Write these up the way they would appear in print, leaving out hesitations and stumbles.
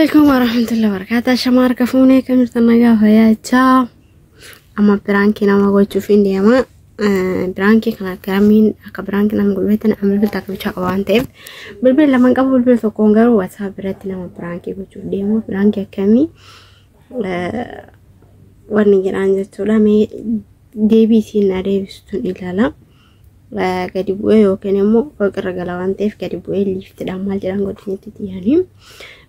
Alaikum warahmatullahi wabarakatuh. Shama harka fuunee kan jirtan nagaa fayyaachaa. Amma biraankii nama gochuuf hin deema. Biraankii kana garamiin akka biraankii nama godhu amma bilbilta akka bichaa qaba waan ta'eef bilbila lamaan qabu, bilbila tokkoon garuu WhatsApp biratti nama biraankii gochuuf deemu. Biraankii akkamii wanni jedhaan jechuudha. Mee deebii isiin na deebistuun ilaala. Gadi bu'ee yookiin immoo fooqirra gala waan ta'eef gadi bu'ee liiftiidhaan maal jedhaan godhanitti xiyyaanii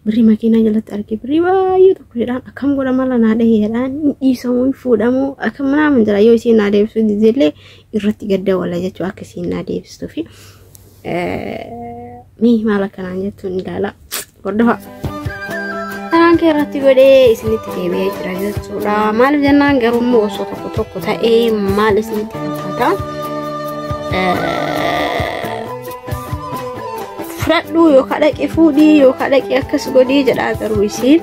birrii makiinaa jalatti argee birrii baay'ee tokko jedhaan akkam godha, mala naa dhahee jedhaan, hin dhiisamu, hin fuudhamu, akkam naaman jira. Yoo isiin naa deebisuu didellee irratti gadda wala jechuu akka isiin naa deebistuu fi mee maal akkanaan jettuun ilaala, hordofa. Karaan kee irratti godhee isinitti deebi'ee jira jechuudha. Maaliif jennaan garuu immoo osoo tokko tokko ta'ee maal isinitti fakkaata? Fudhadhu yookaan dhaqee fuudhii yookaan dhaqee akkas godhii jedhaa, garuu isiin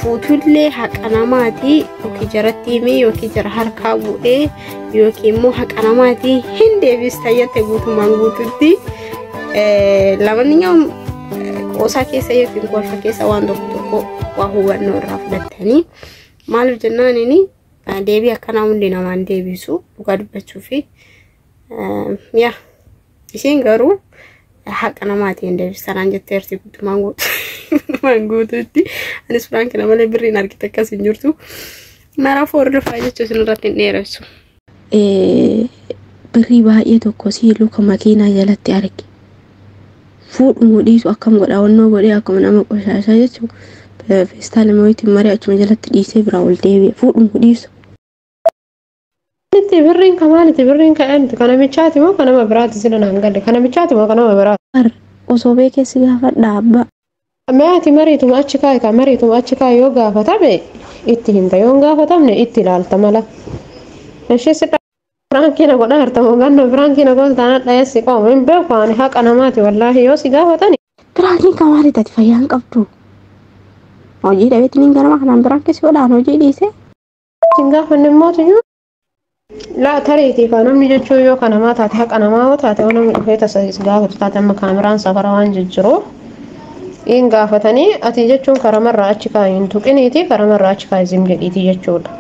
fuutullee haqa namaati yookiin jaratti himee yookiin jara harkaa bu'ee yookiin immoo haqa namaati hin deebista jette guutumaan guututti. Lamanyaa'u qoosaa keessa yookiin kolfa keessa waan tokko tokko waa hubannoo irraa fudhattanii, maaliif jennaan inni deebii akkanaa hundi namaan deebisu dhugaa dubbachuu fi yaa isheen garuu haqa namaatiin deebistanaan jetteerti guutumaan guutuutti. Anis firaankii malee birriin argite akkas hin jirtu. Maraafuu hordofaa jechuu isin irratti hin dheeressu. Birrii baay'ee tokko sii luka makiinaa jalatti arge. Fuudhumu dhiisu akkam godha, wannoo godhee akkuma nama qoshaashaa jechuun feestaala mooyitiin maree achuma jalatti dhiisee biraa ol deebi'e, fuudhumu dhiisu. Itti birriin ka maaliiti? Birriin ka eenyuti? Ka namichaati moo ka nama biraati? Sila naan galle. Ka namichaati moo ka nama biraati? Osoo beekee si gaafadha abbaa. Mee ati mariituma achi kaa'i, ka mariituma achi kaa'i. Yoo gaafatame itti himta, yoo hin gaafatamne itti ilaalta mala. Ishee si biraankii na godha hartamoo gannoo biraankii na godha taanaan dhayeessi qooma hin beeku ani, haqa namaati wallaahi yoo si gaafatani. Biraankiin kan maaliiti? Ati fayyaa hin qabdu. Hojii dhabeetiin ganama kanaan biraankii si godhaan hojii dhiisee. Hin gaafanne immoo laa tariitii kan namni jechuun yoo ka namaa taate, haqa namaa yoo taate, yoo namni dhufee tasa si gaafatu taate, amma kaameraan safara waan jijjiruuf hin gaafatanii, ati jechuun karamarraa achi kaa'i, hin tuqiniiti, karamarraa achi kaa'i zim jedhiiti jechuudha.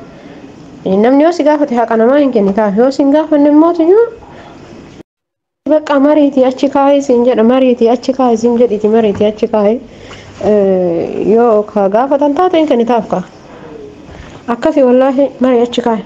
Namni yoo si gaafate haqa namaa hin kennitaa, yoo si hin gaafanne immoo bakka mariitii achi kaa'i siin jedha, mariitii achi kaa'i zim jedhiiti, mariitii achi kaa'i, yoo ka gaafatan taate hin kennitaaf ka akkasi wallaahi marii achi kaa'i.